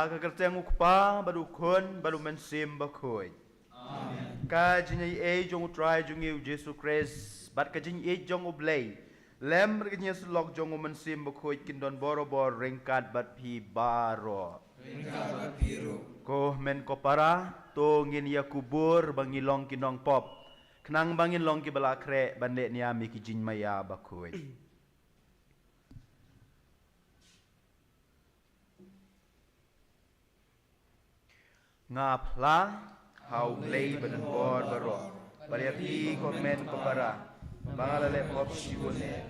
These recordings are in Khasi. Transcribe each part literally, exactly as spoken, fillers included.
Ha ka kyrteng u Kpa, bad u Khun, bad u Mynsiem Bakhuid. Amen. Ka jingaiei jong u Trai jong ngi u Jisu Khrist, bad ka jingïeit jong u Blei, lem bad ka jingïasyllok jong u Mynsiem Bakhuid kin don borabor ryngkat bad phi baroh. Ryngkat bad phi ruh. Ko hynmen ko para, to ngin ïa kubur ba ngi long ki nongpop, khnang ba ngin long kiba la khreh ban leh niam ïa ki jingmaïa bakhuid. Nga phla ha u Blei badonbor baroh, bad ïa phi ko hynmen ko para, ba nga la leh pop shibun eh,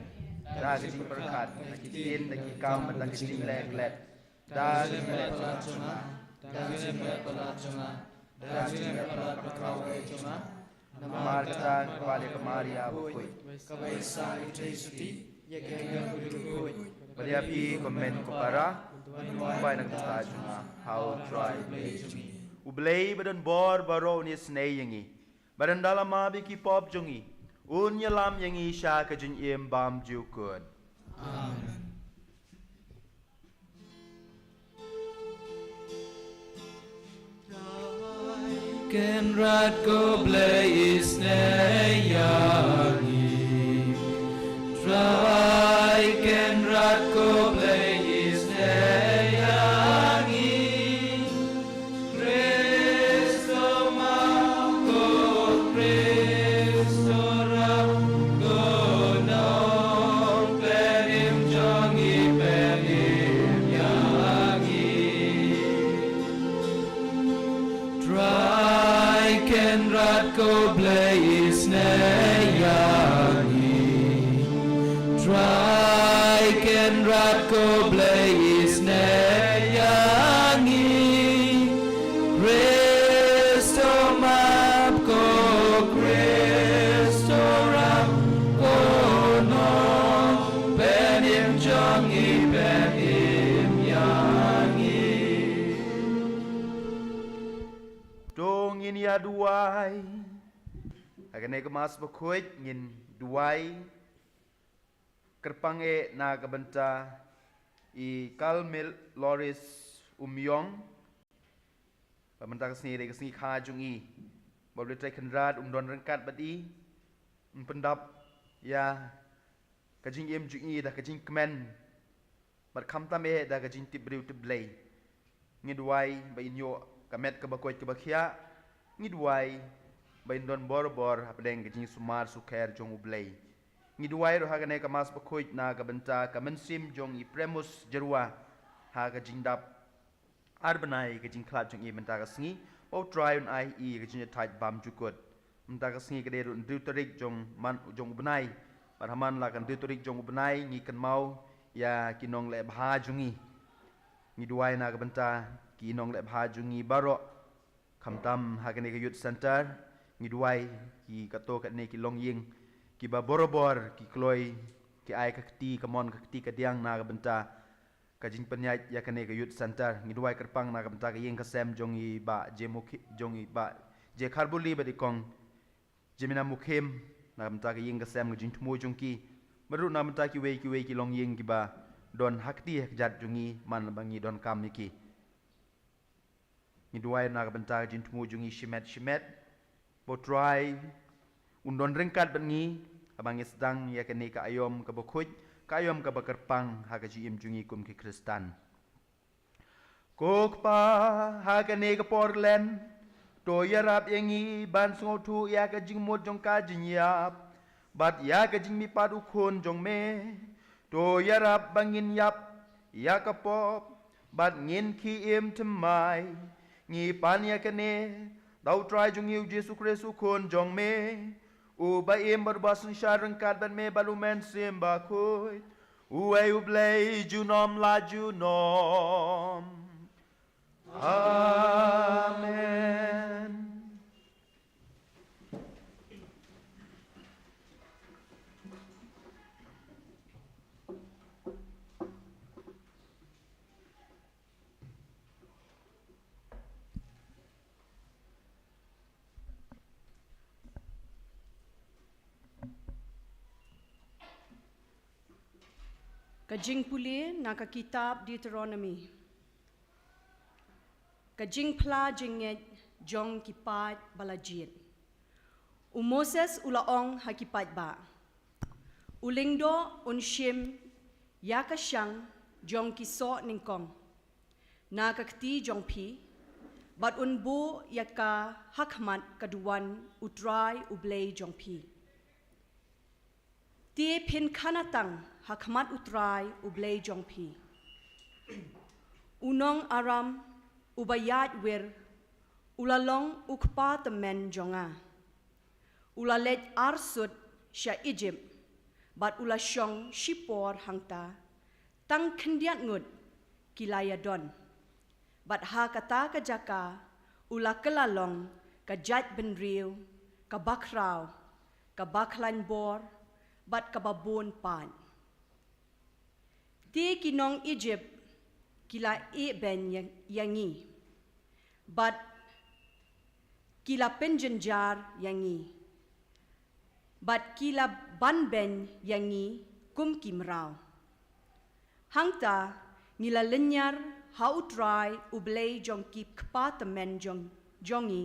da ka jingpyrkhat, da ki ktien, da ki kam, da ka jingleh klet, da ka jingleh palat jong nga, da ka jingleh palat jong nga, da ka jingleh palat bakhuid jong nga. Namar kata nga kyrpad ïa ka Maria bakhuid, kaba ïaisah ïa ki trei shuti, ïa ka ïing jong ki bakhuid. Bad ïa phi ko hynmen ko para, ban wan bai na ka bynta jong nga ha u Trai Blei jong ngi. U Blei badonbor baroh un isynei ïa ngi, bad ynda la map ïa ki pop jong ngi, un ïalam ïa ngi sha ka jingim bymjukut. Amen. Kynrad ko Blei isynei ïa ngi. Trai Kynrad ko Blei isynei ïa ngi. Khrist to map ko, Khrist to rap, ko Nongpynim jong ngi pynim ïa ngi. Trai Kynrad ko Blei isynei ïa ngi. Trai Kynrad ko Blei isynei ïa ngi. Khrist to map ko, Khrist to rap, ko Nongpynim jong ngi pynim ïa ngi. To ngin ïa duwai. Ha kane ka Mass bakhuid ngin duwai kyrpang eh na ka bynta i Carmel Loris Umyong. Bad mynta ka sngi dei ka sngi kha jong i, ba U Blei Trai Kynrad un don ryngkat bad i, un pyndap ïa ka jingim jong i da ka jingkmen, bad khamtam eh da ka jingtip briew tip Blei. Ngi duwai ba in ïoh ka met kaba koit kaba khiah. Ngi duwai ba in don bor bor hapdeng ka jingsumar sukher jong U Blei. Ngi duwai ruh ha kane ka Mass bakhuid na ka bynta ka mynsiem jong i Primus Jyrwa ha ka jingdap ar bnai ka jingkhlad jong i mynta ka sngi, ba U Trai un ai i ka jingïathait bymjukut. Mynta ka sngi ka dei ruh hynriew tarik jong man, jong u bnai. Bad ha man la ka hynriew tarik jong u bnai ngi kynmaw ïa ki nongleh bha jong ngi. Ngi duwai na ka bynta ki nongleh bha jong ngi baroh. Khamtam ha kane ka Youth Center ngi duwai ki katto katne ki longïing kiba bor bor ki kloi, ki ai ka kti kamon ka kti kadiang na ka bynta ka jingpynïaid ïa kane ka Youth Center. Ngi duwai kyrpang na ka bynta ka ïing ka sem jong i Bah J Mukhi-, jong i Bah J Kharbuli bad i Kong Jemina Mukhim, na ka bynta ka ïing ka sem ka jingthmu jong ki. Bad ruh na ka bynta kiwei kiwei ki longïing kiba don ha kti ha kjat jong ngi man ba ngi donkam ïa ki. Ngi duwai na ka bynta ka jingthmu jong ngi shimet shimet, ba U Trai un don ryngkat bad ngi haba ngi sdang ïa kane ka aïom kaba khuid, ka aïom kaba kyrpang ha ka jingim jong ngi kum ki Khristan. Ko Kpa, ha kane ka por len, to ïarap ïa ngi ban sngewthuh ïa ka jingmut jong ka jingïap bad ïa ka jingmihpat u Khun jong me. To ïarap ba ngin ïap ïa ka pop bad ngin khie im thymmai. Ngi pan ïa kane da U Trai jong ngi U Jisu Khrist U Khun jong me, uba im bad uba synshar ryngkat bad me bad U Mynsiem Bakhuid, uwei U Blei junom la junom. Amen. Ka jingpule na ka kitab Deuteronomi. Ka jingphla jingngeit jong ki paid ba la jied. U Moses u la ong ha ki paidbah, u lyngdoh un shim ïa ka shang jong ki soh nyngkong na ka kti jong phi, bad un buh ïa ka ha khmat ka duwan U Trai U Blei jong phi. Te phin khana tang ha khmat U Trai U Blei jong phi. U nong Aram uba ïaid wir u la long u kpa tymmen jong nga. U la leit arsut sha Egypt, bad u la shong shipor hangta, tang khyndiat ngut ki la ïadon. Bad ha kata ka jaka u la kylla long ka jaitbynriew kaba khraw, kaba khlaiñ bor, bad kaba bun paid. Te ki nong Egypt ki la ïehbeiñ ïa, ïa ngi, bad ki la pynjynjar ïa ngi, bad ki la banbeiñ ïa ngi kum ki mraw. Hangta ngi la lynñiar ha U Trai U Blei jong ki kpa tymmen jong, jong ngi,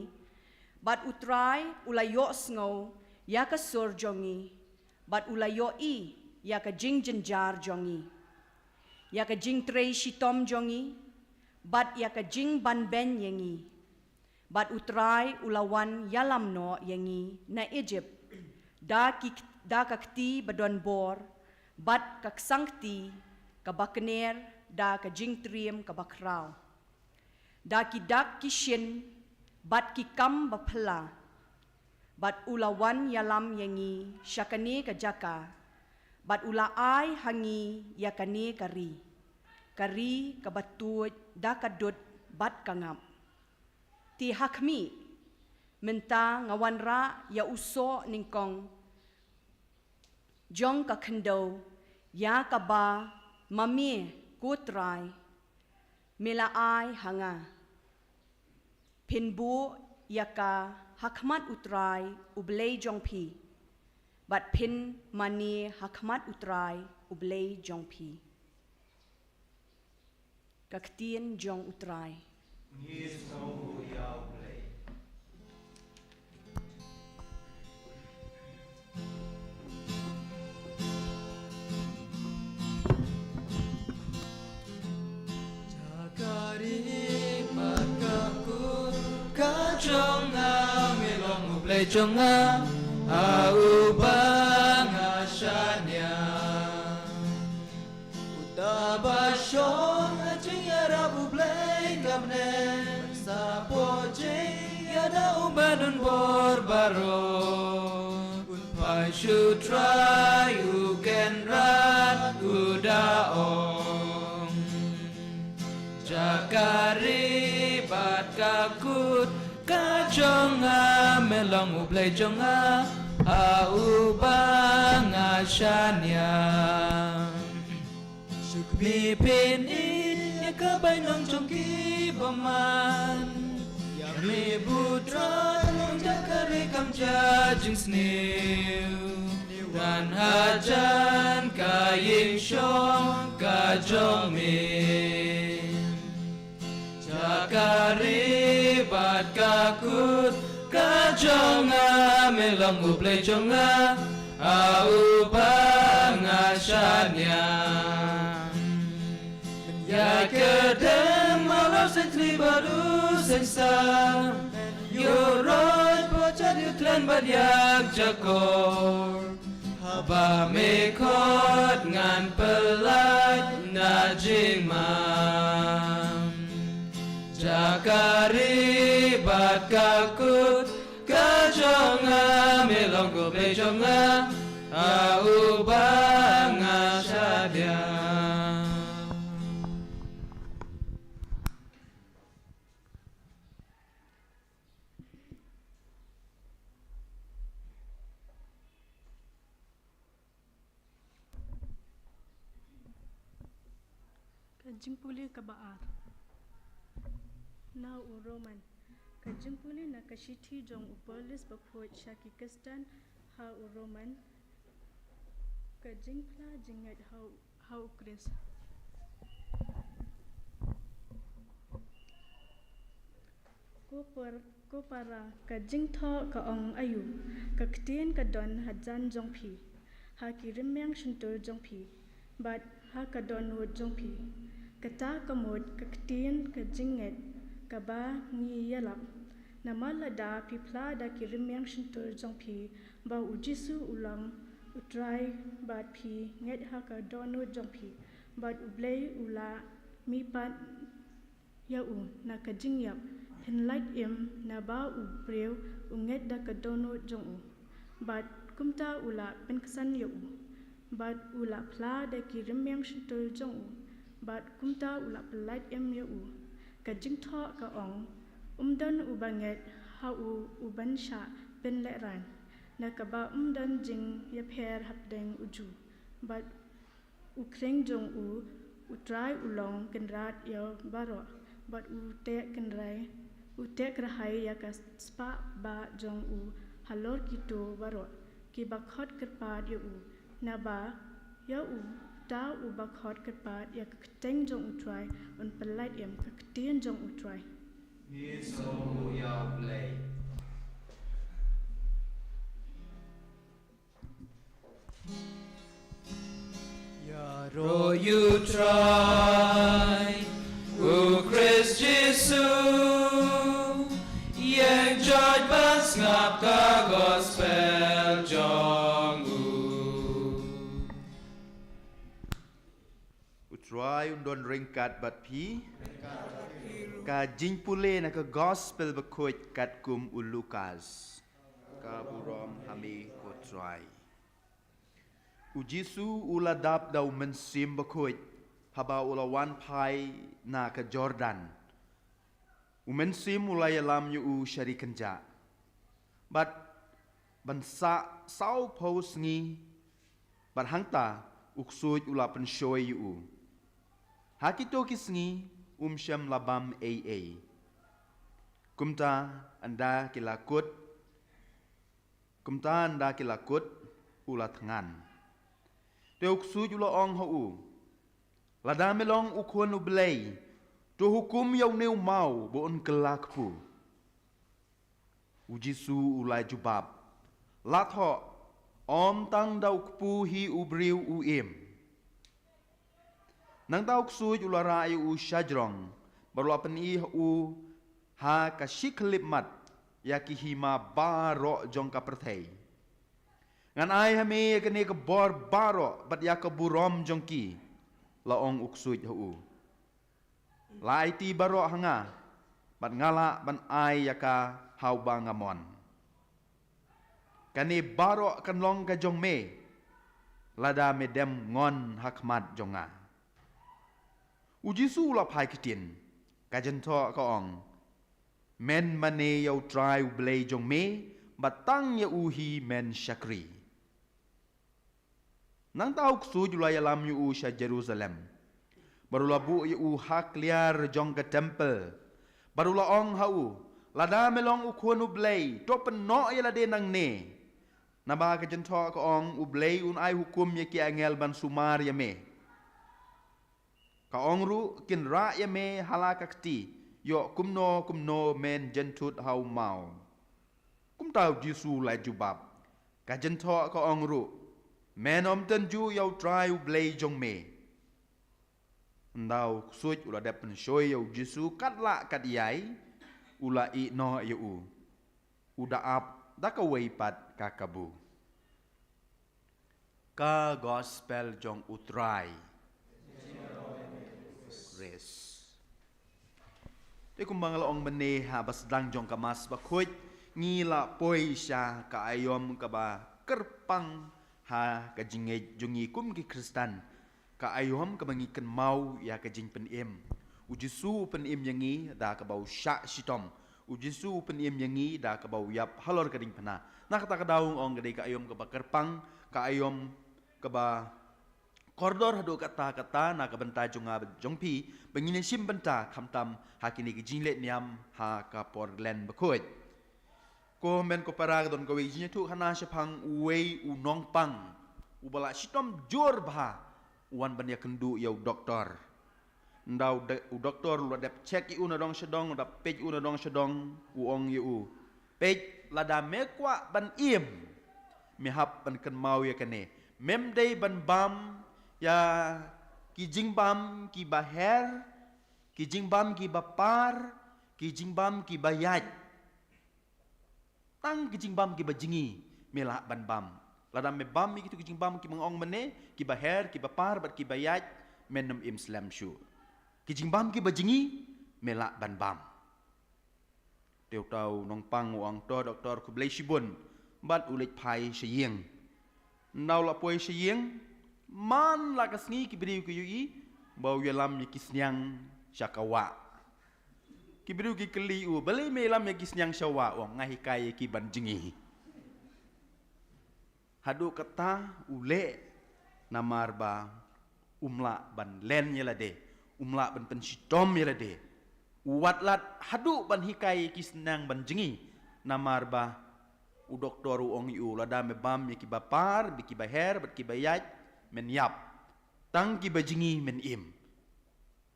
bad U Trai u la ïohsngew ïa ka sur jong ngi, bad u la ïohi ïa ka jingjynjar jong ngi, ïa ka jingtrei shitom jong ngi, bad ïa ka jingbanbeiñ ïa ngi. Bad U Trai u la wan ïalam noh ïa ngi na Egypt da ki, da ka kti ba don bor, bad ka ksang kti kaba kner da ka jingtriem kaba khraw, da ki dak ki shin, bad ki kam ba phylla. Bad u la wan ïalam ïa ngi sha kane ka jaka, bad u la ai ha ngi ïa kane ka ri, ka ri kaba tuid da ka dud bad ka ngap. Te ha khmih, mynta nga wanrah ïa u soh nyngkong jong ka khyndew, ïa kaba ma me, ko Trai, me la ai ha nga. Phin buh ïa ka ha khmat U Trai U Blei jong phi, bad phin mane ha khmat U Trai U Blei jong phi. Ka ktien jong U Trai. Ngi sngewbha ïa U Blei. Jaka ri bad ka kut ka jong nga, me long U Blei jong nga, ha uba nga shaniah. Uta ba shong ha jingïarap U Blei ka bneng, sa poi jingïada uba don bor baroh. Un phai sha U Trai U Kynrad u da ong. Jaka ri bad ka kut ka jong nga, me long U Blei jong nga, ha uba nga shaniah. Shu khmih phin ïohi ïa ka bainong jong ki bymman. Ïa me bad U Trai long jaka ri kam jia jingsniew. Wan hajan ka ïingshong ka jong me. Jaka ri bad ka kut ka jong nga, me long U Blei jong nga, ha uba nga shaniah. Ïa ka dem halor seng thli bad u seng sam, ïa u roit pyrshah, ïa u khlaiñ bad ïa ka jakor. Haba me khot ngan pyllait na jingmam. Jaka ri bad ka kut ka jong nga, me long U Blei jong nga, ha uba nga shaniah. Ka jingpule kaba ar. Na u Roman. Ka jingpule na ka shithi jong u Paulus bakhuid sha ki Khristan ha u Roman. Ka jingphla jingngeit ha u, ha u Khrist. Ko para, ka jingthoh ka ong aïu? Ka ktien ka don hajan jong phi, ha ki rmiang shyntur jong phi bad ha ka dohnud jong phi. Kata ka mut ka ktien ka jingngeit kaba ngi ïalap. Namar lada phi phla da ki rmiang shyntur jong phi ba U Jisu u long U Trai bad phi ngeit ha ka dohnud jong phi bad U Blei u la mihpat ïa u na ka jingïap, phin lait im naba u briew u ngeit da ka dohnud jong u. Bad kumta u la pynksan ïa u. Bad u la phla da ki rmiang shyntur jong u. Bad kumta u la pynlait im ïa u. Ka jingthoh ka ong, um don uba ngeit ha u uban shah pynlehraiñ, na kaba um don jingïapher hapdeng u Jiw bad u khring jong u. U Trai u long Kynrad ïa baroh, bad u teh kynrai, u teh kyrhai ïa ka spah bah jong u halor kito baroh kiba khot kyrpad ïa u. Naba ïa uta uba khot kyrpad ïa ka kyrteng jong U Trai un pynlait im. Ka ktien jong U Trai. Ngi sngewbha ïa U Blei. Ïaroh ïa U Trai, U Khrist Jisu, ïeng joit ban sngap ka gospel jong u. U Trai un don ryngkat bad phi. Ka jingpule na ka gospel bakhuid katkum u Lukas. Ka burom ha me ko Trai. U Jisu u la dap da U Mynsiem Bakhuid haba u la wan phai na ka Jordan. U Mynsiem u la ïalam ïa u sha ri kynjah. Bad ban sah sawphew sngi, bad hangta u ksuid u la pynshoi ïa u. Ha kito ki sngi um shym la bam ei ei. Kumta ynda ki la kut, kumta ynda ki la kut, u la thngan. Te u ksuid u la ong ha u, lada me long u khun U Blei, to hukum ïa une u maw ba un kylla kpu. U Jisu u la jubab, la thoh, ym tang da u kpu hi u briew u im. Nangta u ksuid u la rah ïa u shajrong, bad u la pyni ha u ha ka shi khyllipmat ïa ki hima baroh jong ka pyrthei. Ngan ai ha me ïa kane ka bor baroh bad ïa ka burom jong ki, la ong u ksuid ha u. La aiti baroh ha nga, bad nga lah ban ai ïa ka ha uba nga mon. Kane baroh kan long ka jong me, lada me dem ngon ha khmat jong nga. U Jisu u la phai ktien, ka jingthoh ka ong, men mane ïa U Trai U Blei jong me, bad tang ïa u hi men shakri. Nangta u ksuid u la ïalam ïa u sha Jerusalem. Bad u la buh ïa u ha kliar jong ka templ. Bad u la ong ha u, lada me long u khun U Blei, to pynnoh ïa lade nangne. Naba ka jingthoh ka ong, U Blei un ai hukum ïa ki angel ban sumar ïa me. Ka ong ruh, kin rah ïa me ha la ka kti, ïoh kumno kumno men jynthut ha u maw. Kumta u Jisu u la jubab, ka jingthoh ka ong ruh, men ym tynjuh ïa U Trai U Blei jong me. Ynda u ksuid u la dep pynshoi ïa u Jisu kat lah kat ïai, u la ïeh noh ïa u. U da ap da kawei pat ka kabu. Ka gospel jong U Trai. Khrist. Te kumba nga la ong mynne ha ba sdang jong ka Mass bakhuid, ngi la poi sha ka aïom kaba kyrpang ha ka jingngeit jong ngi kum ki Khristan. Ka aïom kaba ngi kynmaw ïa ka jingpynim. U Jisu u pynim ïa ngi da kaba u shah shitom. U Jisu u pynim ïa ngi da kaba u ïap halor ka diengphna. Na kata ka daw nga ong ka dei ka aïom kaba kyrpang, ka aïom kaba kordor haduh katta katta na ka bynta jong nga bad jong phi, ba ngin ïashim bynta khamtam ha kine ki jingleh niam ha ka por Lent bakhuid. Ko hynmen ko para, ka don kawei ka jingïathuhkhana shaphang uwei u nongpang uba la shitom jur bha, u wan ban ïakynduh ïa u doktor. Nda u de-, u doktor u la dep check ïa u na dong sha dong, u la dep peit ïa u na dong sha dong, u ong ïa u, "Peit, lada me kwah ban im, me hap ban kynmaw ïa kane. Mem dei ban bam ïa ki jingbam kiba her, ki jingbam kiba par, ki jingbam kiba ïaid. Tang ki jingbam kiba jngi me lah ban bam. Lada me bam ïa kitu ki jingbam kiba nga ong mynne, kiba her, kiba par, bad kiba ïaid, men ym im slem shuh. Ki jingbam kiba jngi me lah ban bam." Te uta u nongpang u ong, "To doktor, khublei shibun." Bad u leit phai sha ïing. Nda u la poi sha ïing, man la ka sngi ki briew ki ïohi ba u ïalam ïa ki sniang sha ka wah. Ki briew ki kylli u, "Balei me ïalam ïa ki sniang sha wah?" "Ong, nga hikai ïa ki ban jngi." Haduh katta u leh namar ba um lah ban len ïa lade, um lah ban pynshitom ïa lade. U wat lad haduh ban hikai ïa ki sniang ban jngi, namar ba u doktor u ong ïa u, "Lada me bam ïa kiba par, bad kiba her, bad kiba ïaid, men ïap. Tang kiba jngi men im."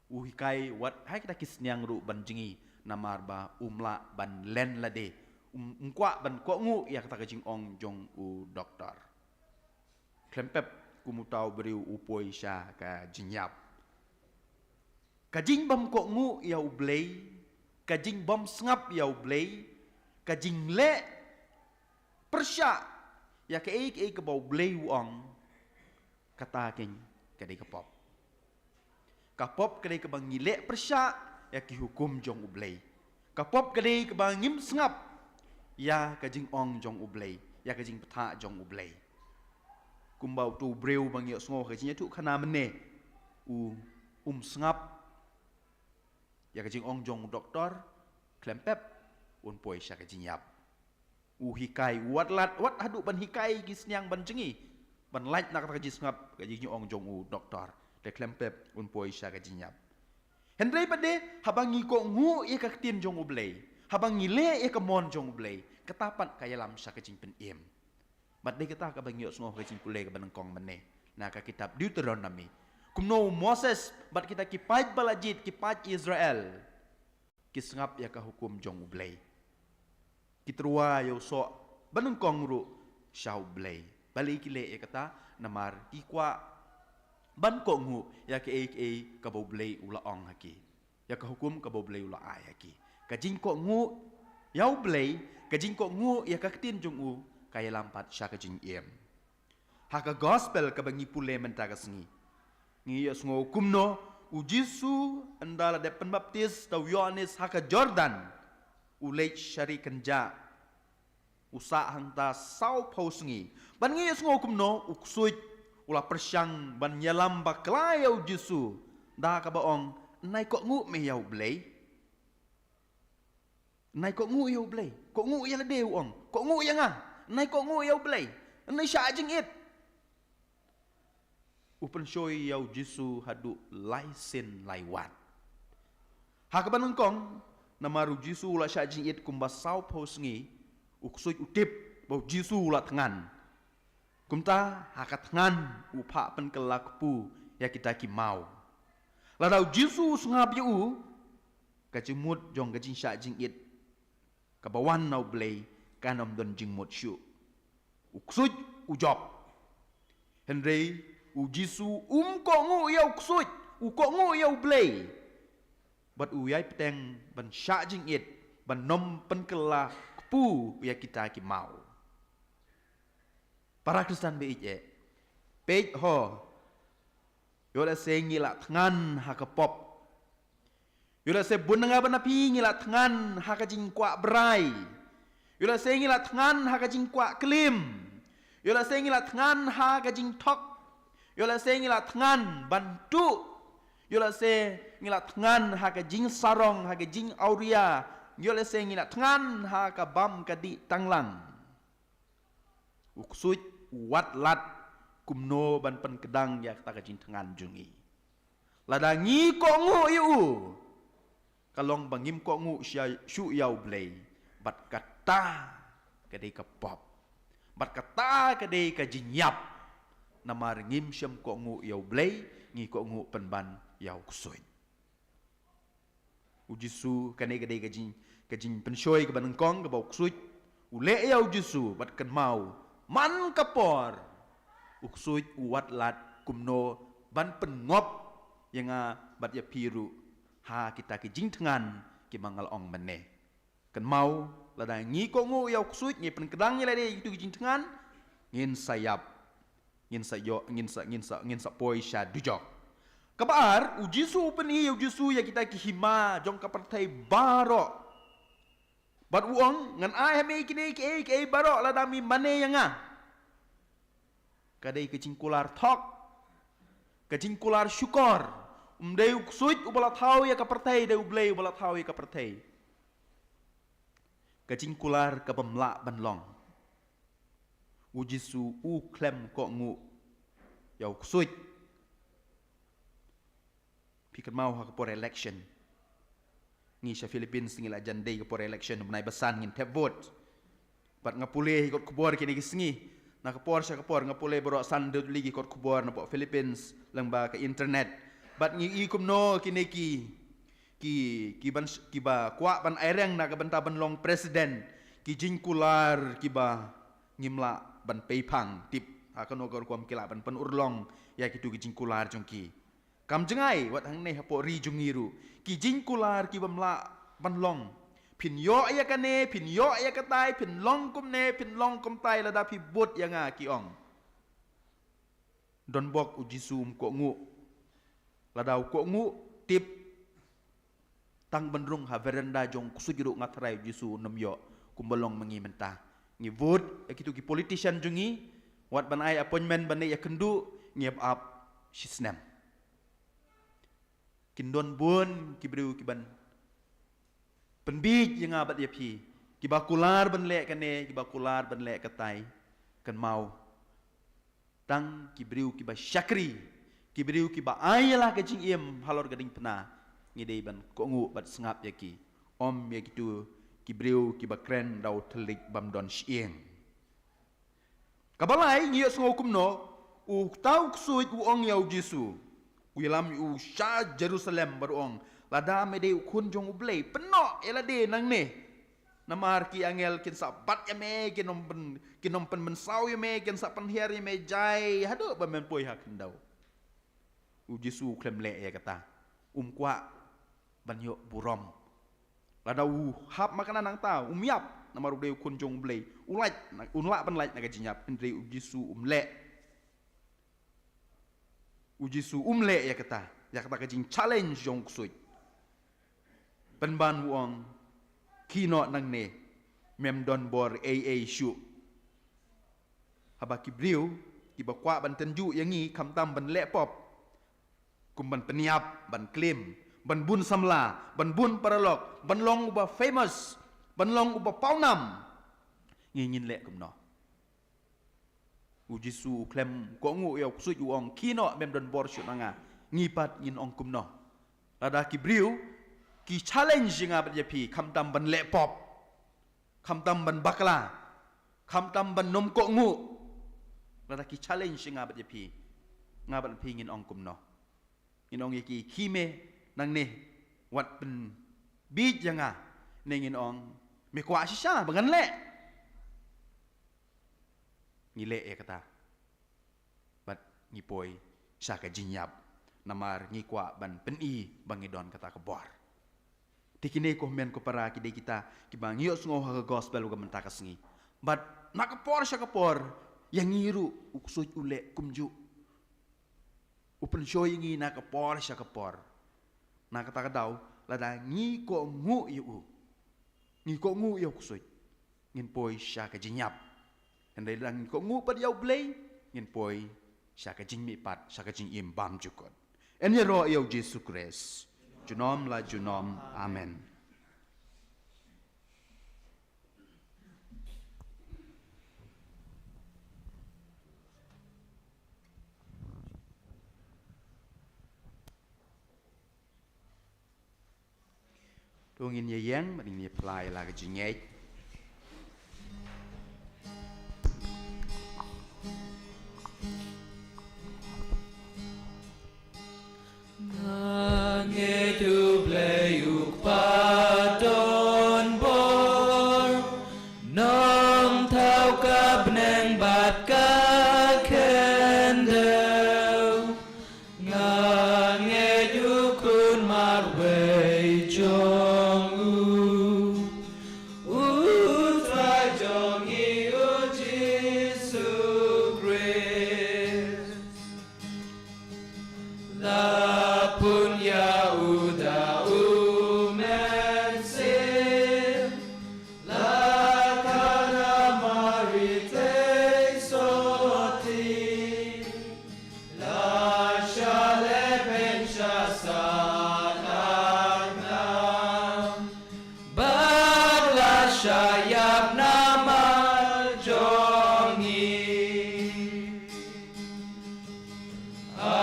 U hikai wat ha kita ki sniang ruh ban jngi, namar ba um lah ban len lade, um, um kwah ban kohnguh ïa kata ka jingong jong u doktor. Khlem pep kum uta u briew u poi sha ka jingïap. Ka jingbym kohnguh ïa U Blei, ka jingbym sngap ïa U Blei, ka jingleh pyrshah ïa kaei kaei kaba U Blei u ong, kata keiñ ka dei ka pop. Ka pop ka dei kaba ngi leh pyrshah ïa ki hukum jong U Blei. Ka pop ka dei kaba ngim sngap ïa ka jingong jong U Blei, ïa ka jingbthah jong U Blei. Kumba utu u briew ba ngi ïohsngew ha ka jingïathuhkhana mynne, u um sngap ïa ka jingong jong u doktor, khlem pep un poi sha ka jingïap. U hikai, u wat lad, wat haduh ban hikai ki sniang ban jngi, ban lait na kata ka jingsngap, ka jingong jong u doktor, te khlem pep un poi sha ka jingïap. Hynrei pat de, haba ngi kohnguh ïa ka ktien jong U Blei, haba ngi leh ïa ka mon jong U Blei, kata pat ka ïalam sha ka jingpynim. Bad dei kata kaba ngi ïohsngew ha ka jingpule kaba nyngkong mynne na ka kitab Deuteronomi, kumno u Moses bad kita ki paid ba la jied, ki paid Israel, ki sngap ïa ka hukum jong U Blei. Ki tyrwa ïa u soh ba nyngkong ruh sha U Blei. Balei ki leh ïa kata? Namar ki kwah ban kohnguh ïa kaei kaei kaba U Blei u la ong ha ki, ïa ka hukum kaba U Blei u la ai ha ki. Ka jingkohnguh ïa U Blei, ka jingkohnguh ïa ka ktien jong u, ka ïalam pat sha ka jingim. Ha ka gospel kaba ngi pule mynta ka sngi, ngi ïohsngew kumno u Jisu, ynda la dep pynbaptis da u Ïoannis ha ka Jordan, u leit sha ri kynjah, u sah hangta sawphew sngi. Bad ngi ïohsngew kumno u ksuid u la pyrshang ban ïalam bakla ïa u Jisu da kaba ong, "Nai kohnguh me ïa U Blei. Nai kohnguh ïa U Blei. Kohnguh ïa lade," u ong. "Kohnguh ïa nga. Nai kohnguh ïa U Blei. Nai shah jingit." U pynshoi ïa u Jisu haduh lai sien lai wat. Ha kaba nyngkong, namar u Jisu u la shah jingit kumba sawphew sngi, u ksuid u tip ba u Jisu u la thngan. Kumta, ha ka thngan u phah pynkylla kpu ïa kita ki maw. Lada u Jisu u sngap ïa u, ka jingmut jong ka jingshah jingit kaba wan na U Blei kan ym don jingmut shuh. U ksuid u jop. Hynrei u Jisu um kohnguh ïa u ksuid, u kohnguh ïa U Blei. Bad u ïai bteng ban shah jingit, ban ym pynkylla kpu ïa kita ki maw. Para Khristan ba ïeit eh, peit ho, ïoh lehse ngi la thngan ha ka pop. Ïoh lehse bun na nga bad na phi ngi la thngan ha ka jingkwah brai. Ïoh lehse ngi la thngan ha ka jingkwah klim. Ïoh lehse ngi la thngan ha ka jingthok. Ïoh lehse ngi la thngan ban tuh. Ïoh lehse ngi la thngan ha ka jingsarong, ha ka jingawria. Ïoh lehse ngi la thngan ha ka bam ka dih tanglang. U ksuid u wat lad kumno ban pynkdang ïa kata ka jingthngan jong ngi. Lada ngi kohnguh ïa u, ka long ba ngim kohnguh sha-, shuh ïa U Blei. Bad kata ka dei ka pop. Bad kata ka dei ka jingïap. Namar ngim shym kohnguh ïa U Blei, ngi kohnguh pynban ïa u ksuid. U Jisu, kane ka dei ka jing, ka jingpynshoi kaba nyngkong kaba u ksuid u leh ïa u Jisu, bad kynmaw, man ka por u ksuid u wad lad kumno ban pynngop ïa nga bad ïa phi ruh ha kita ki jingthngan kiba nga la ong mynne. Kynmaw, lada ngi kohnguh ïa u ksuid, ngi pynkdang ïa lade ïa kitu ki jingthngan, ngin sa ïap. Ngin sa ïoh, ngin sa, ngin sa, ngin sa poi sha dujok. Kaba ar, u Jisu u pyni ïa u Jisu ïa kita ki hima jong ka pyrthei baroh. Bad u ong, ngan ai ha me kine kiei kiei baroh lada me mane ïa nga. Ka dei ka jingkular thok, ka jingkular shukor. Um dei u ksuid uba la thaw ïa ka pyrthei, dei U Blei uba la thaw ïa ka pyrthei. Ka jingkular kabym lah ban long. U Jisu u khlem kohnguh ïa u ksuid. Phi kynmaw ha ka por election, ngi sha Philippines ngi la jan dei ka por election, u bnai ba san ngin thep vote. Bad nga pule ïa ki kot khubor kine ki sngi, na ka por sha ka por nga pule baroh san tylli ki kot khubor napoh Philippines lyngba ka internet. Bad ngi i kumno kine ki, ki, ki ban, kiba kwah ban aireng na ka bynta ban long president, ki jingkular kiba ngim lah ban peiphang tip ha kano ka rukom ki lah ban pynurlong ïa kitu ki jingkular jong ki. Kam jngai, wat hangne hapoh ri jong ngi ruh, ki jingkular kibym lah ban long. Phin ïoh ïa kane, phin ïoh ïa katai, phin long kumne, phin long kumtai lada phi vote ïa nga, ki ong. Donbok u Jisu um kohnguh. Lada u kohnguh, tip, tang ban rung ha veranda jong u ksuid ruh nga tharai u Jisu un ym ïoh, kumba long ma ngi mynta. Ngi vote ïa kitu ki politician jong ngi, wat ban ai appointment ban leit ïakynduh, ngi ap ap shisnem. Kin don bun ki briew kiban pynbiej ïa nga bad ïa phi, kiba kular ban leh kane, kiba kular ban leh katai. Kynmaw, tang ki briew kiba shakri, ki briew kiba ai ïa la ka jingim halor ka diengphna, ngi dei ban kohnguh bad sngap ïa ki. Ym ïa kitu ki briew kiba kren da u thylliej bym don shyieng. Kaba lai, ngi ïohsngew kumno, uta u ksuid u ong ïa u Jisu, u ïalam ïa u sha Jerusalem bad u ong, lada me dei u khun jong U Blei, pynnoh ïa lade nangne. Namar ki angel kin sa bat ïa me, kin ym pyn, kin ym pynmynsaw ïa me, kin sa pynhiar ïa me jai haduh ba men poi ha khyndew. U Jisu u khlem leh ïa kata. Um kwah ban ïoh burom. Lada u hap ma kane nangta, um ïap, namar u dei u khun jong U Blei. U lait, un lah ban lait na ka jingïap, hynrei u Jisu um leh. U Jisu um leh ïa kata, ïa kata ka jingchallenge jong u ksuid. Pynban u ong, khie noh nangne, mem don bor ei ei shuh. Haba ki briew kiba kwah ban tynjuh ïa ngi khamtam ban leh pop, kum ban pynïap, ban klim, ban bun samla, ban bun paralok, ban long uba famous, ban long uba pawnam, ngi ngin leh kumno? U Jisu u khlem kohnguh ïa u ksuid, u ong, khie noh, mem don bor shuh na nga. Ngi pat ngin ong kumno? Lada ki briew ki challenge ïa nga bad ïa phi khamtam ban leh pop, khamtam ban bakla, khamtam ban nym kohnguh, lada ki challenge ïa nga bad ïa phi, nga bad phi ngin ong kumno? Ngin ong ïa ki, khie me nangne, wat pynbiej ïa nga, ne ngin ong, me kwah shisha ba ngan leh? Ngi leh ïa kata. Bad ngi poi sha ka jingïap. Namar ngi kwah ban pyni ba ngi don kata ka bor. Te kine ko hynmen ko para ki dei kita kiba ngi ïohsngew ha ka gospel ka mynta ka sngi. Bad na ka por sha ka por, ïa ngi ruh u ksuid u leh kumjuh. U pynshoi ïa ngi na ka por sha ka por. Na kata ka daw, lada ngi kohnguh ïa u, ngi kohnguh ïa u ksuid, ngin poi sha ka jingïap. Hynrei lada ngi kohnguh pat ïa U Blei, ngin poi sha ka jingmihpat, sha ka jingim bymjukut. Yn ïaroh ïa u Jisu Khrist junom la junom. Amen. To ngin ïa ïeng, bad ngin ïa phla ïa la ka jingngeit. Nga ngeit U Blei U Kpa La pun ïa u da u Mynsiem, la khana Mari te sotti, la shah lehbeiñ sha sahnarphna, bad la shah ïap namar jong ngi. Ha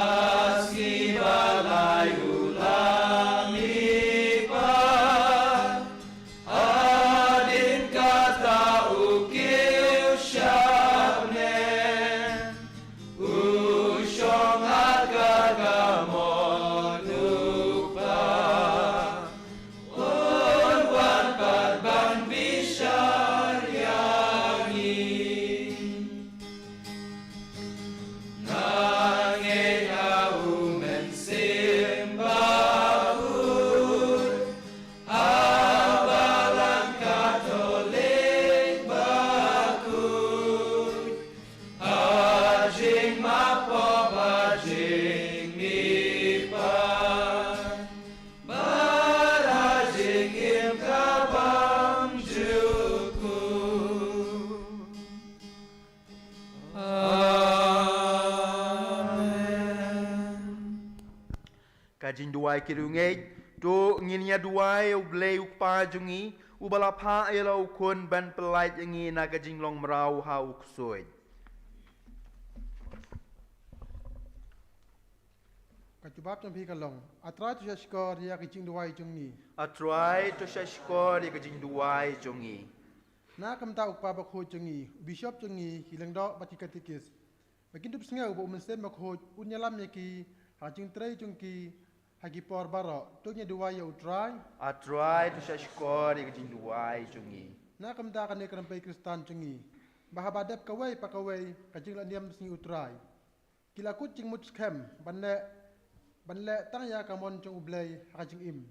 sngi ba lai u la mihpat, hadien kata u kiew sha bneng, u shong ha ka kamon u Kpa, un wan pat ban bishar ïa ngi. Nga ngeit ha u Mynsiem Bakhuid, ha Balang Katholik bakhuid, ha jingmap pop, ha jingmihpat, bad ha jingim ka bymjukut. Amen. Ka jingduwai ki riewngeit. To ngin ïa duwai ïa U Blei U Kpa jong ngi, uba la phah ïa la u Khun ban pyllait ïa ngi na ka jinglong mraw ha u ksuid. Ka jubab jong phi ka long: A Trai, to shahshkor ïa ka jingduwai jong ngi. A Trai, to shahshkor ïa ka jingduwai jong ngi. Na ka bynta u Kpa Bakhuid jong ngi, u Bishop jong ngi, ki Lyngdoh bad ki Katikis, ba kin dup sngew ba u Mynsiem Bakhuid un ïalam ïa ki ha ka jingtrei jong ki ha ki por baroh, to ngin ïa duwai ïa U Trai. A Trai, to shahshkor ïa ka jingduwai jong ngi. Na ka bynta kane ka rympei Khristan jong ngi, ba haba dep kawei pa kawei ka jinglehniam sngi U Trai, ki la kut jingmut skhem ban leh, ban leh tang ïa ka mon jong U Blei ha ka jingim,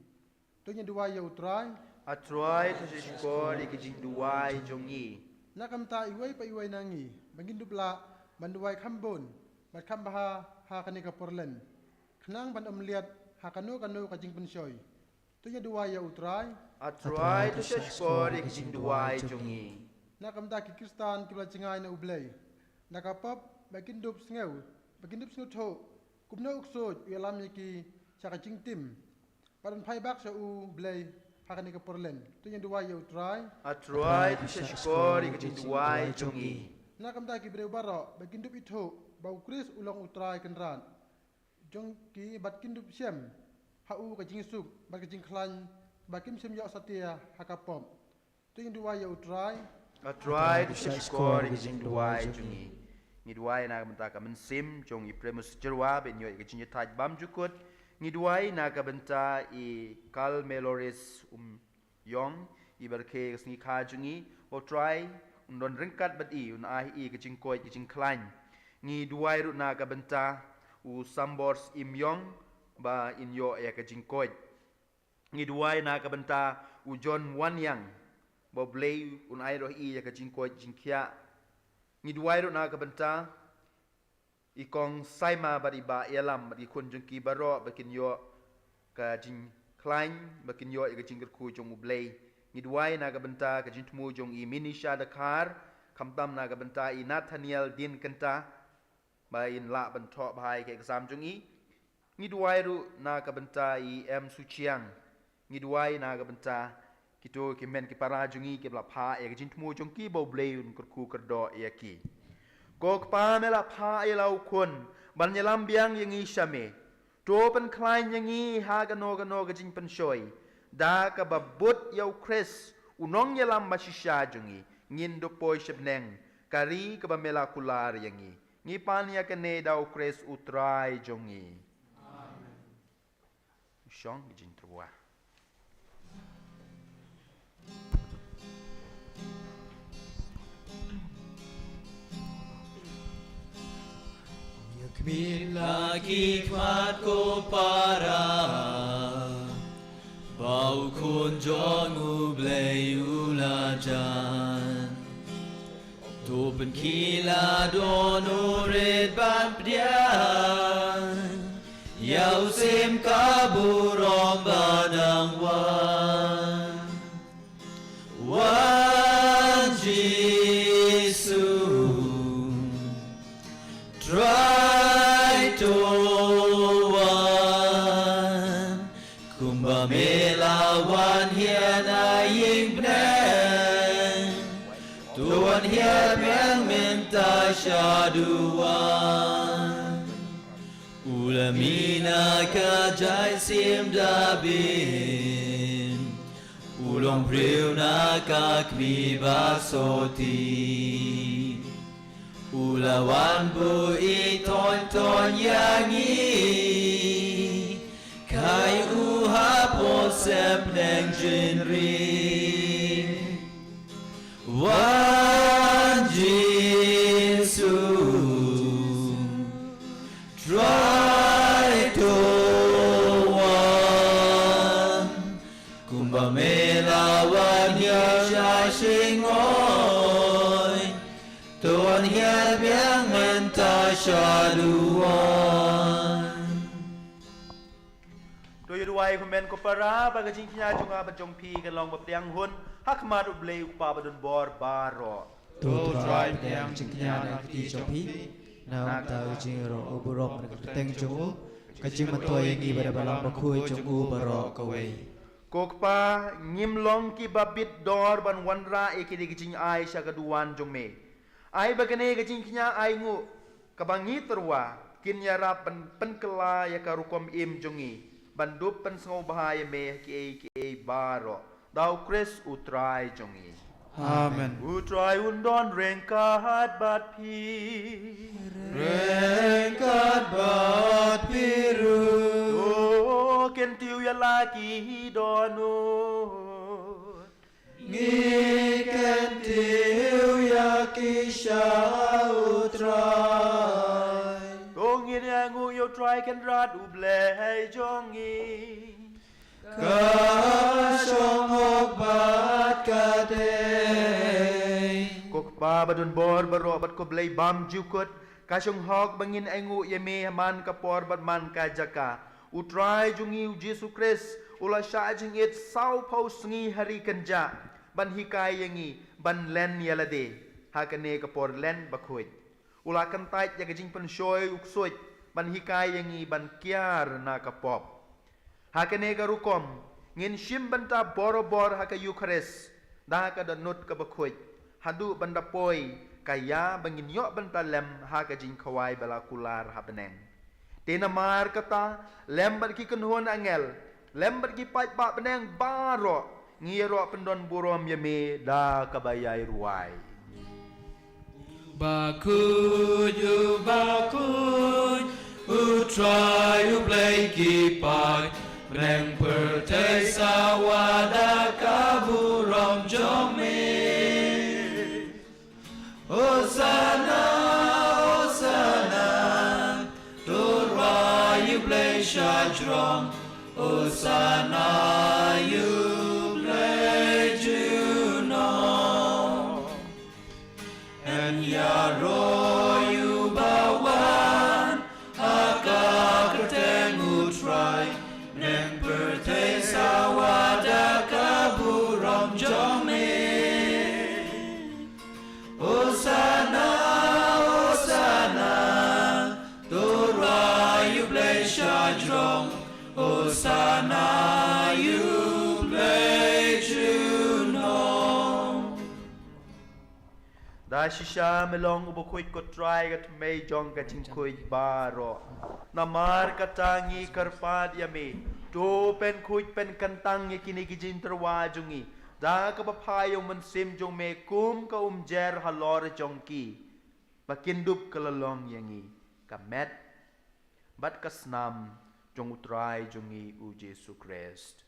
to ngin ïa duwai ïa U Trai. A Trai, to shahshkor ïa ka jingduwai jong ngi. Na ka bynta iwei pa iwei na ngi, ba ngin dup lah ban duwai kham bun bad kham bha ha kane ka por lent, khnang ban ym liat ha kano kano ka jingpynshoi, to ngin ïa duwai ïa U Trai. A Trai, to shahshkor ïa ka jingduwai jong ngi. Na ka bynta ki Khristan kiba la jngai na U Blei na ka pop, ba kin dup sngew, ba kin dup sngewthuh kumno u ksuid u ïalam ïa ki sha ka jingtim, bad ban phai bak sha U Blei ha kane ka por lent, to ngin ïa duwai ïa U Trai. A Trai, to shahshkor ïa ka jingduwai jong ngi. Na ka bynta ki briew baroh, ba kin dup ithuh ba U Khrist u long U Trai Kynrad jong ki, bad kin dup shem ha u ka jingsuk bad ka jingkhlaiñ, ba kim shym ïoh satia ha ka pop, to ngin ïa duwai ïa U Trai. A Trai, to shahshkor ïa ka jingduwai jong ngi. Ngi duwai na ka bynta ka mynsiem jong i Primus Jyrwa, ba in ïoh ïa ka jingïathait bymjukut. Ngi duwai na ka bynta i Carmeloris Umïong, iba rakhe ka sngi kha jong ngi, ba U Trai un don ryngkat bad i, un ai ïa i ka jingkoit ka jingkhlaiñ. Ngi duwai ruh na ka bynta u Sambor Imïong, ba in ïoh ïa ka jingkoit. Ngi duwai na ka bynta u John Wanïang, ba U Blei un ai ruh ïa i ïa ka jingkoit jingkhiah. Ngi duwai ruh na ka bynta i Kong Saima bad i Bah Ïalam bad ki khun jong ki baroh, ba kin ïoh ka jingkhlaiñ, ba kin ïoh ïa ka jingkyrkhu jong U Blei. Ngi duwai na ka bynta ka jingthmu jong i Minisha Dkhar, khamtam na ka bynta i Nathaniel Dienkynta, ba in lah ban thoh bha ïa ka exam jong i. Ngi duwai ruh na ka bynta i M Suchiang. Ngi duwai na ka bynta kito ki hynmen ki para jong ngi kiba la phah ïa ka jingthmu jong ki, ba U Blei un kyrkhu kyrdoh ïa ki. Ko Kpa, me la phah ïa la u Khun ban ïalam biang ïa ngi sha me. To pynkhlaiñ ïa ngi ha kano kano ka jingpynshoi, da kaba bud ïa U Khrist u nongïalam bashisha jong ngi, ngin dup poi sha bneng, ka ri kaba me la kular ïa ngi. Ngi pan ïa kane da U Khrist U Trai jong ngi. Amen. Shong ka jingtyrwa. Ïa khmih la ki khmat ko para, ba u Khun jong U Blei u la jan. To pynkhih la don u rit ban pdiang Ïa u syiem ka burom ba dang wan. Wan Jisu, Trai to wan. Kumba me la wan hiar na ïing bneng, to wan hiar biang mynta sha duwan. U la mih na ka jaiñ syiem Dabid, u long briew na ka kmie ba soti. U la wan buh ïeit thon thon ïa ngi, kai u hapoh sepneng jingri. Wan Jisu, Trai to wan. Kumba me la wan ïa sha shingoi, to wan hiar biang mynta sha duwan. To ïa duwai kumne ko para, ba ka jingkñia jong nga bad jong phi kan long ba pdiang hun ha khmat U Blei U Kpa badonbor baroh. To Trai pdiang jingkñia na ka kti jong phi, na ka bynta ka jingïaroh u burom na ka kyrteng jong u, ka jingmyntoi ïa ngi bad ïa Balang Bakhuid jong u baroh kawei. Ko Kpa, ngim long kiba bit dor ban wanrah ïa kine ki jingai sha ka duwan jong me. Ai ba kane ka jingkñia ainguh kaba ngi tyrwa kin ïarap ban pynkylla ïa ka rukom im jong ngi ban dup pynsngewbha ïa me ha kiei kiei baroh. Da U Khrist U Trai jong ngi. Amen. U Trai un don ryngkat bad phi. Ryngkat bad phi ruh. To kyntiew ïa la ki dohnud. Ngi kyntiew ïa ki sha U Trai. To ngin ïanguh ïa U Trai Kynrad U Blei jong ngi. Ka shong hok bad ka dei. Ko Kpa badonbor baroh bad ko Blei bymjukut, ka shong hok ba ngin ainguh ïa me ha man ka por bad man ka jaka. U Trai jong ngi U Jisu Khrist u la shah jingit sawphew sngi ha ri kynjah ban hikai ïa ngi ban len ïa lade ha kane ka por len bakhuid. U la kyntait ïa ka jingpynshoi u ksuid ban hikai ïa ngi ban kiar na ka pop. Ha kane ka rukom ngin shim bynta borabor ha ka Eukharist da ka dohnud kaba khuid haduh ban da poi ka ïa ba ngin ïoh bynta lem ha ka jingkhawai ba la kular ha bneng. Te namar kata, lem bad ki kynhun angel, lem bad ki paidbah bneng baroh, ngi ïaroh pyndon burom ïa me da kaba ïai rwai. Bakhuid, U Bakhuid, U Trai U Blei ki paid, bneng pyrthei sawa da ka burom jong me. Hosana, Hosana, to rwai ïa U Blei shajrong. Hosana ïa U Blei junom. Yn ïaroh ïa uba wan ha ka kyrteng U Trai, bneng pyrthei sawa da ka burom jong me. Hosana, Hosana, to rwai ïa U Blei shajrong. Hosana ïa U Blei junom. Da shisha me long U Bakhuid ko Trai, ka thymmei jong ka jingkhuid baroh. Namar kata ngi kyrpad ïa me, to pynkhuid pynkyntang ïa kine ki jingtyrwa jong ngi da kaba phai ïa U Mynsiem jong me kum ka umjer halor jong ki, ba kin dup ka la long ïa ngi ka met bad ka snam jong U Trai jong ngi U Jisu Khrist.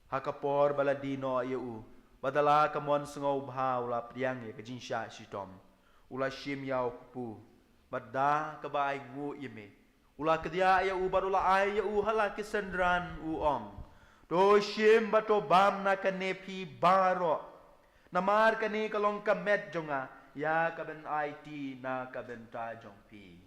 Ha ka por ba la die noh ïa u, bad da la ka mon sngewbha u la pdiang ïa ka jingshah shitom. U la shim ïa u kpu, bad da kaba ainguh ïa me, u la kdiah ïa u bad u la ai ïa u ha la ki synran, u ong: To shim bad to bam na kane phi baroh, namar kane ka long ka met jong nga, ïa ka ban aiti na ka bynta jong phi.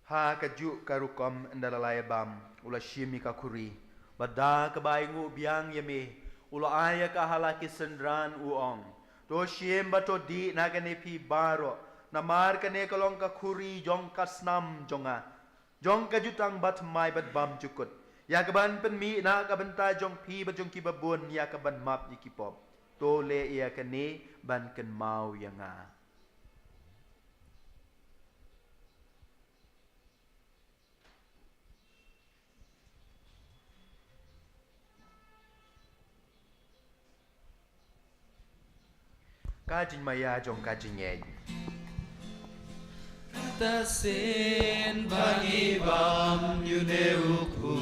Ha kajuh ka rukom ynda la lai bam, u la shim ïa ka khuri. Bad da kaba ainguh biang ïa me, u la ai ïa ka ha la ki synran, u ong: To shim bad to dih na kane phi baroh, namar kane ka long ka khuri jong ka snam jong nga, jong ka jutang bathymmai bad bymjukut, ïa kaban pynmih na ka bynta jong phi bad jong kiba bun, ïa kaban map ïa ki pop. To leh ïa kane ban kynmaw ïa nga. Ka jingmaïa jong ka jingngeit. Kata shisien ba ngi bam ïa une u kpu,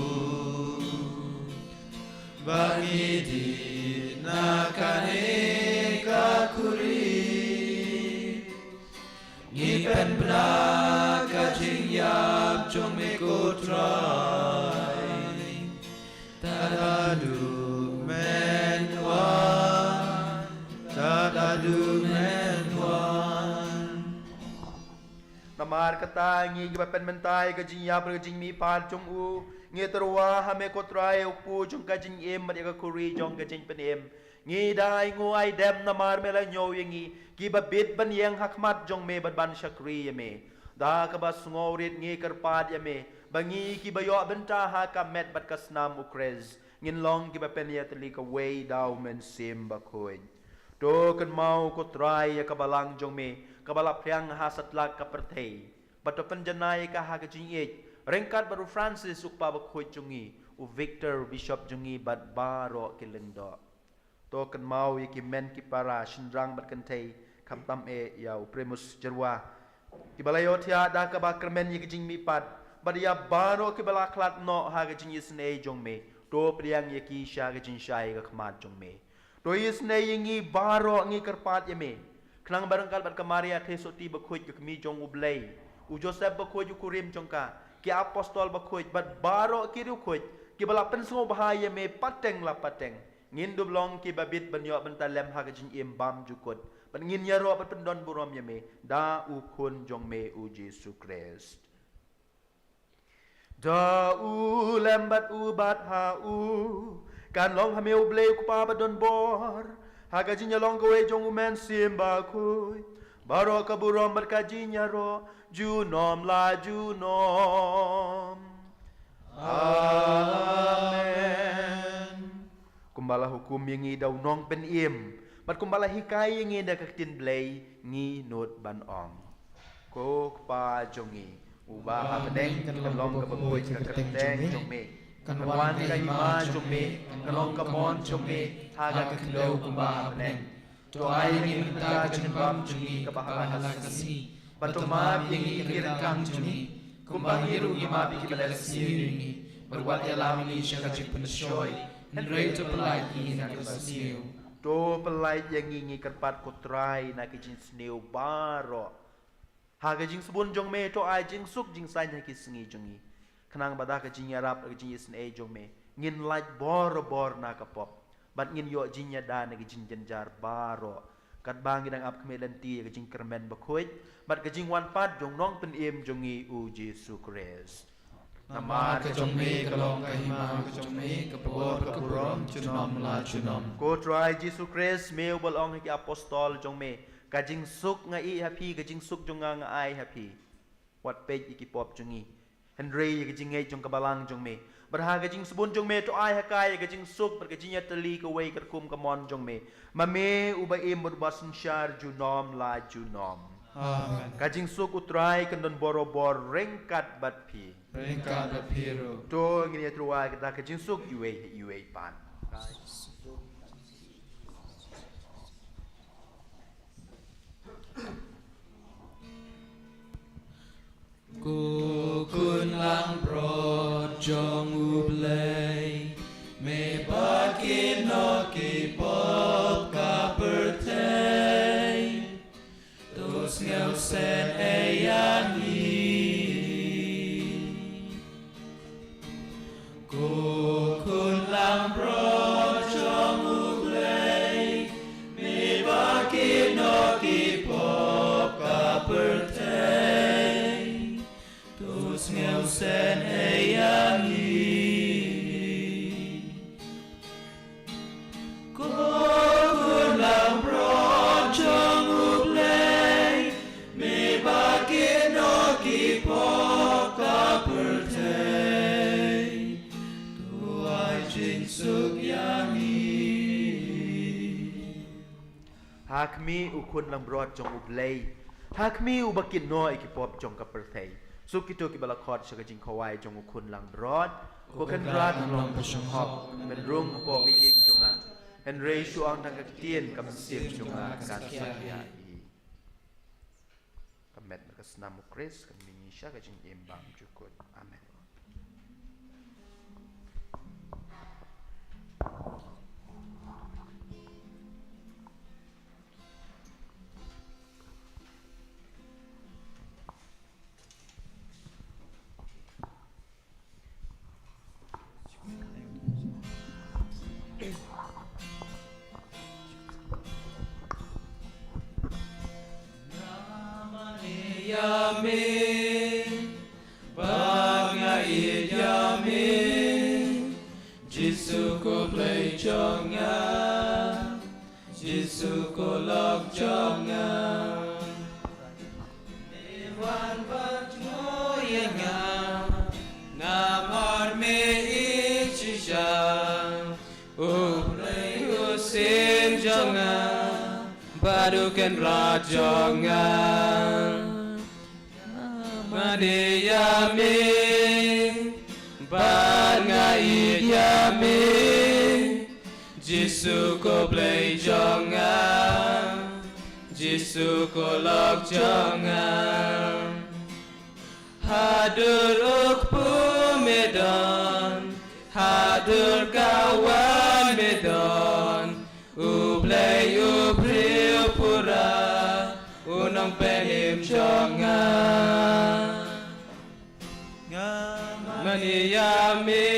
ba ngi dih na kane ka khuri, ngi pynbna ka jingïap jong me ko Trai. Tad haduh men wan, tad haduh men wan. Namar kata ngi kiba pynmynta ïa ka jingïap bad ka jingmihpat jong u, ngi tyrwa ha me ko Trai, u kpu jong ka jingim bad ïa ka khuri jong ka jingpynim. Ngi da ainguh aidem namar me la ñiew ïa ngi kiba bit ban ïeng ha khmat jong me bad ban shakri ïa me. Da kaba sngewrit ngi kyrpad ïa me ba ngi kiba ïoh bynta ha ka met bad ka snam u Khrist ngin long kiba pynïatylli kawei da u Mynsiem Bakhuid. To kynmaw ko Trai ïa ka balang jong me kaba la phriang ha satlak ka pyrthei, bad to pynjanai ïa ka ha ka jingïeit ryngkat bad u Francis u kpa bakhuid jong ngi, u Victor u bishop jong ngi bad baroh ki lyngdoh. To kynmaw ïa ki men ki para, shynrang bad kynthei, khamtam eh ïa u Primus Jyrwa, kiba la ïohthiah da kaba kyrmen ïa ka jingmihpat, bad ïa baroh kiba la khlad noh ha ka jingisynei jong me. To pdiang ïa ki sha ka jingshai ka khmat jong me. To isynei ïa ngi baroh, ngi kyrpad ïa me, khnang ba ryngkat bad ka Maria Theisotti bakhuid ka kmie jong u Blei, u Joseph bakhuid u kurim jong ka, ki apostol bakhuid bad baroh ki riewkhuid kiba la pynsngewbha ïa me pateng la pateng, ngin dup long kiba bit ban ïoh bynta lem ha ka jingim bymjukut, bad ngin ïaroh bad pyndonburom ïa me da u Khun jong me u Jisu Khrist. Da u lem bad u bad ha u kan long ha me u Blei u Kpa badonbor, ha ka jingïalong kawei jong u Mynsiem Bakhuid, baroh ka burom bad ka jingïaroh junom la junom. Amen. Kumba la hukum ïa ngi da u Nongpynim, bad kumba la hikai ïa ngi da ka ktien Blei, ngi nud ban ong: Ko Kpa jong ngi uba ha bneng, kan long kaba khuid ka kyrteng jong me, kan wan ka hima jong me, kan long ka mon jong me ha ka khyndew kumba ha bneng. To ai ïa ngi mynta ka jingbam jong ngi kaba ha la ka sngi, bad to map ïa ngi ki ryngkang jong ngi, kumba ngi ruh ngi map ïa kiba leh sniew ïa ngi, bad wat ïalam ïa ngi sha ka jingpynshoi, hynrei to pyllait ïa ngi na kaba sniew. To pyllait ïa ngi, ngi kyrpad ko Trai, na ki jingsniew baroh. Ha ka jingsbun jong me to ai jingsuk jingsaiñ ha ki sngi jong ngi, khnang ba da ka jingïarap, ka jingisynei jong me, ngin lait bor bor na ka pop, bad ngin ïoh jingïada na ki jingjynjar baroh, katba ngi dang ap khmih lynti ïa ka jingkyrmen bakhuid bad ka jingwan pat jong u Nongpynim jong ngi u Jisu Khrist. Namar ka jong me ka long ka hima, ka jong me ka bor bad ka burom junom la junom. Ko Trai Jisu Khrist, me uba la ong ha ki apostol jong me: Ka jingsuk nga ïeh ha phi, ka jingsuk jong nga nga ai ha phi. Wat peit ïa ki pop jong ngi, hynrei ïa ka jingngeit jong ka balang jong me. Bad ha ka jingsbun jong me to ai ha ka ïa ka jingsuk bad ka jingïatylli kawei katkum ka mon jong me, ma me uba im bad uba synshar junom la junom. Amen. Ka jingsuk u Trai kan don bor bor ryngkat bad phi. Ryngkat bad phi ruh. To ngin ïatyrwa da ka jingsuk iwei iwei pat. Ko Khun langbrot jong U Blei, me ba kin noh ki pop ka pyrthei, to sngewsih ïa ngi. Ko Khun langbrot jong U Blei, me ba kin noh ki pop ka pyrthei, to Jingsuk ïa ngi. Ha khmih u khun langbrot jong U Blei. Ha khmih uba kit noh ïa ki pop jong ka pyrthei. Suk kito kiba la khot sha ka jingkhawai jong u khun langbrot. Ko Kynrad, long ba shong hok, men rung hapoh ka ïing jong nga. Hynrei shu ong tang ka ktien, ka mynsiem jong nga kan suk ïa i. Ka met bad ka snam U Khrist kan mih sha ka jingim bymjukut. Amen. Nga mane ïa me, bad nga ïeit ïa me. Jisu ko Blei jong nga, Jisu ko lok jong nga. Me wan bad mo ïa nga, namar me ïeit shisha. U Blei u sien jong nga, bad u Kynrad jong nga. Nga mane ïa me, bad nga ïeit ïa me. Jisu ko Blei jong nga, Jisu ko lok jong nga. Haduh u kpu me don, haduh ka wan me don. U Blei u briew pura, u nongpynim jong nga. Nga mane ïa me,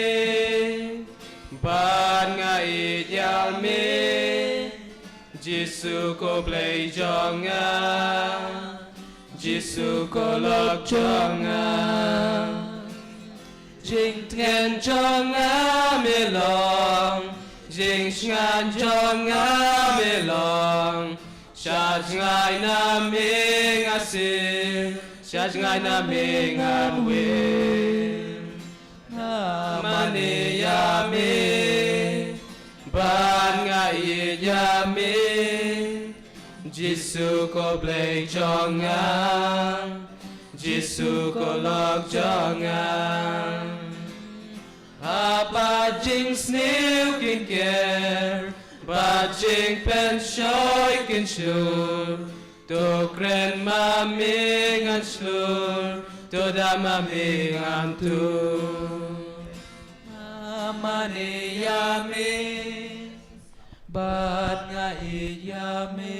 bad nga ïeit ïa me. Jisu ko Blei jong nga, Jisu ko lok jong nga. Jingtngen jong nga me long, jingsngewthuh jong nga me long. Sha jngai na me nga siew, sha jngai na me ngan wei. Nga mane ïa me, bad nga ïeit ïa me. Jisu ko Blei jong nga, Jisu ko lok jong nga. Haba jingsniew kin ker, bad jingpynshoi kin shlur. To kren ma me ngan shlur, to da ma me ngan tur. Nga mane ïa me, bad nga ïeit ïa me.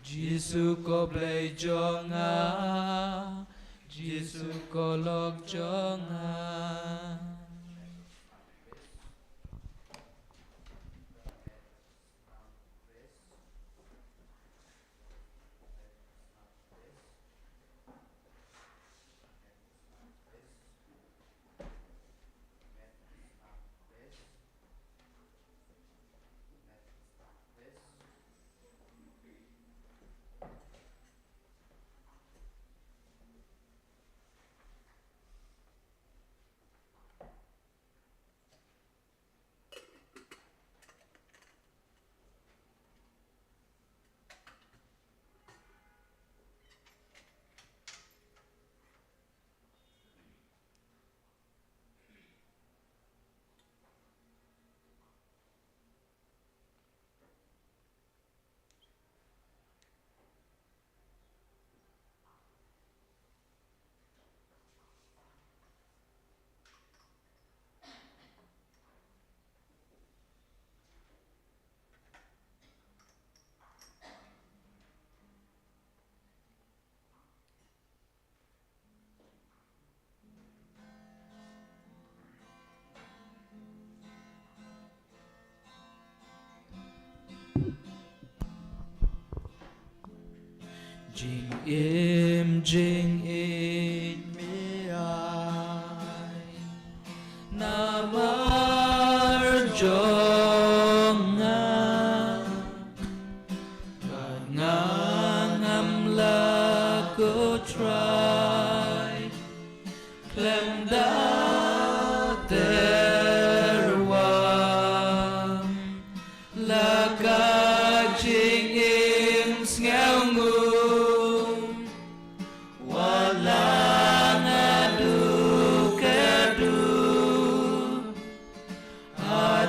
Jisu ko Blei jong nga, Jisu ko lok jong nga. Jingim jingïeit me ai namar jong nga. Bad nga ngam lah, ko Trai, khlem da ter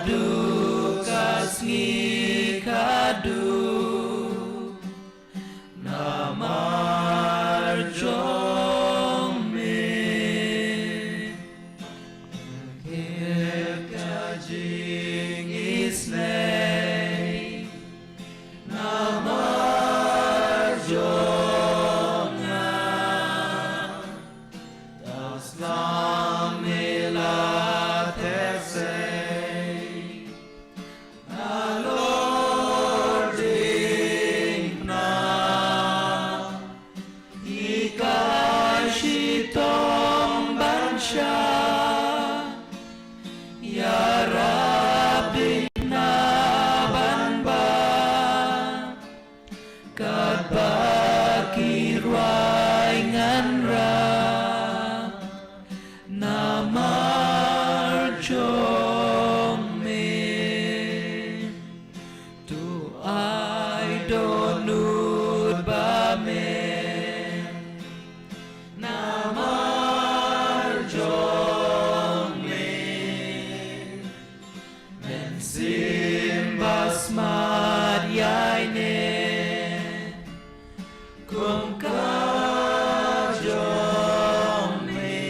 Dukas ngi kadu namar jong me. Kit ka jingisnei namar jong nga. Tang sngewbha me la thesei. Halor ding na, ïa ka shitom ban shah, ïarap ding na ban bam, katba ki rwai ngan rah namar jong me. To ai dohnud ba me namar jong me. Mynsiem Basmat ïa ine kum ka jong me.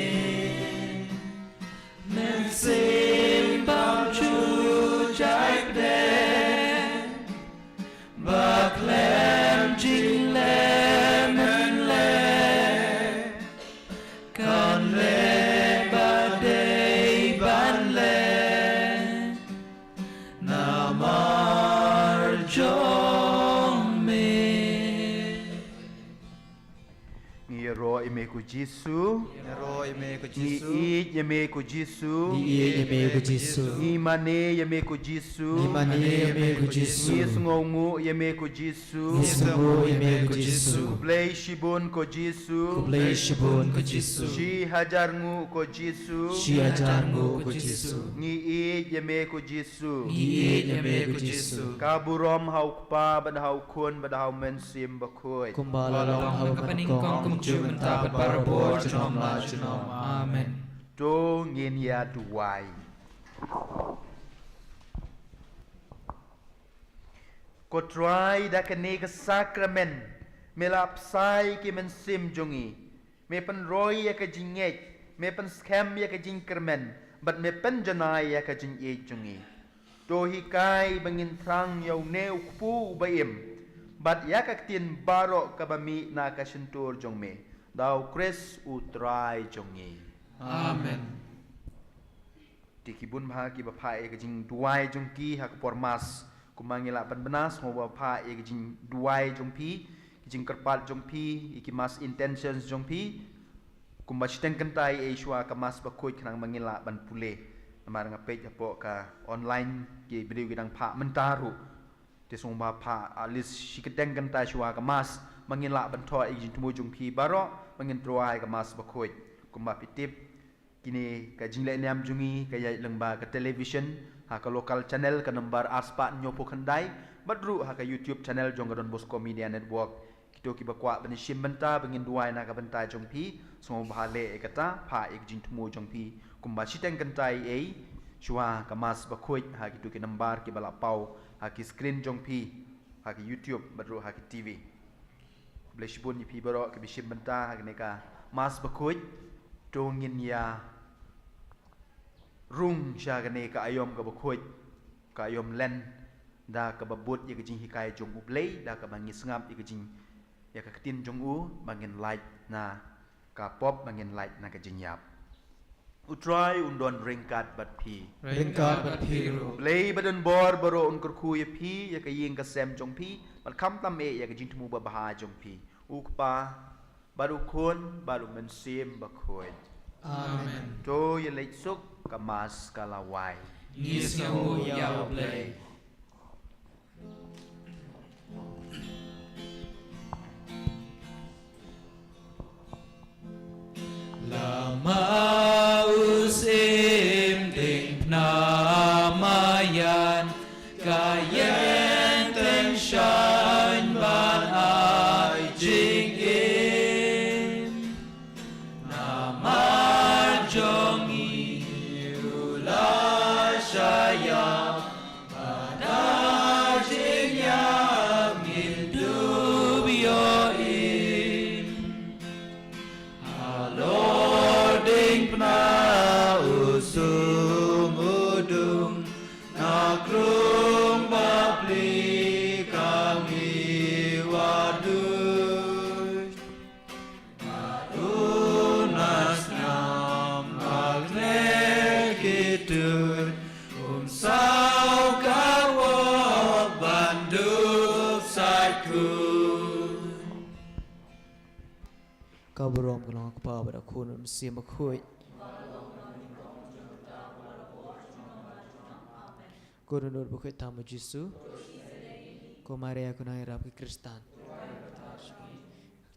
Mynsiem Bymjukut jai pdeng ba khlem jingleh mynleh. Kan leh ba dei ban leh namar jong me. Ngi ïaroh ïa me ko Jisu. Ïaroh ïa me ko Jisu. Ngi ïeit ïa me ko Jisu. Ngi ïeit ïa me ko Jisu. Ngi mane ïa me ko Jisu. Ngi mane ïa me ko Jisu. Ngi sngewnguh ïa me ko Jisu. Ngi sngewnguh ïa me ko Jisu. Khublei shibun ko Jisu. Khublei shibun ko Jisu. Shi hajar nguh ko Jisu. Shi hajar nguh ko Jisu. Ngi ïeit ïa me ko Jisu. Ngi ïeit ïa me ko Jisu. Ka burom ha u Kpa bad ha u Khun bad ha u Mynsiem Bakhuid. Kumba la long ha kaba nyngkong, kumjuh mynta bad barabor junom la junom. Amen. To ngin ïa duwai. Ko Trai, da kane ka sakramen me la bsai ki mynsiem jong ngi. Me pynroi ïa ka jingngeit, me pynskhem ïa ka jingkyrmen, bad me pynjanai ïa ka jingïeit jong ngi. To hikai ba ngin thrang ïa une u kpu uba im bad ïa ka ktien baroh kaba mih na ka shyntur jong me, da u Khrist u Trai jong ngi. Amen. Te ki bun bha kiba phah ïa ka jingduwai jong ki ha ka por Mass. Kumba ngi lah ban bna, sngewbha phah ïa ka jingduwai jong phi, ka jingkyrpad jong phi, ïa ki Mass intentions jong phi. Kumba shiteng kynta ïa shuwa ka Mass Bakhuid khnang ba ngin lah ban pule. Namar nga peit hapoh ka online ki briew ki dang phah mynta ruh. Te sngewbha phah at least shi kyntien kynta shuwa ka Mass ba ngin lah ban thoh ïa ka jingthmu jong phi baroh ba ngin duwai ka Mass Bakhuid. Kumba phi tip, kine ka jingleh niam jong ngi ka ïaid lyngba ka television ha ka local channel ka nambar arspah hynñiewphew khyndai, bad ruh ha ka YouTube channel jong ka Don Bosco Media Network. Kito kiba kwah ban ïashim bynta ba ngin duwai na ka bynta jong phi, sngewbha leh ïa kata, phah ïa ka jingthmu jong phi kumba shiteng kynta ïa shuwa ka Mass Bakhuid ha kito ki nambar kiba la paw ha ki screen jong phi, ha ki YouTube bad ruh ha ki T V. Khublei shibun ïa phi baroh kiba shim bynta ha kane ka Mass Bakhuid. To ngin ïa rung sha kane ka aïom kaba khuid, ka aïom Lent, da kaba bud ïa ka jinghikai jong U Blei, da kaba ngi sngap ïa ka jing, ïa ka ktien jong u, ba ngin lait na ka pop, ba ngin lait na ka jingïap. U Trai un don ryngkat bad phi. Ryngkat bad phi ruh. Blei ba don bor baroh un kyrkhu ïa phi, ïa ka ïing ka sem jong phi, bad khamtam eh ïa ka jingthmu babha jong phi. U Kpa, bad U Khun, bad U Mynsiem Bakhuid. Amen. To ïa leit suk, ka Mass ka la wai. Ngi sngewnguh ïa U Blei. Lama u Syiem Diengphna Maïan, ka ïeng tyngshaiñ ban ai jingim. Namar jong ngi u la shah Ïa ba da jingïap ngin dup ïohi. Halor diengphna u sum u dung, na krung bapli ka ngi wad duh. Bad u na sngap ba khleh ki tuid, um saw ka wok ban dup sait khuid. Ka burom ka long ka Kpa bad ka Khun bad u Mynsiem Bakhuid. Ko Dohnud bakhuid tam u Jisu. Ko Maria ko nongïarap ki Khristan.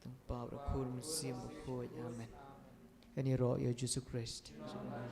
Tang Kpa bad ka Khun bad u Mynsiem Bakhuid. Amen. Kan ïaroh ïa u Jisu Khrist. Amen.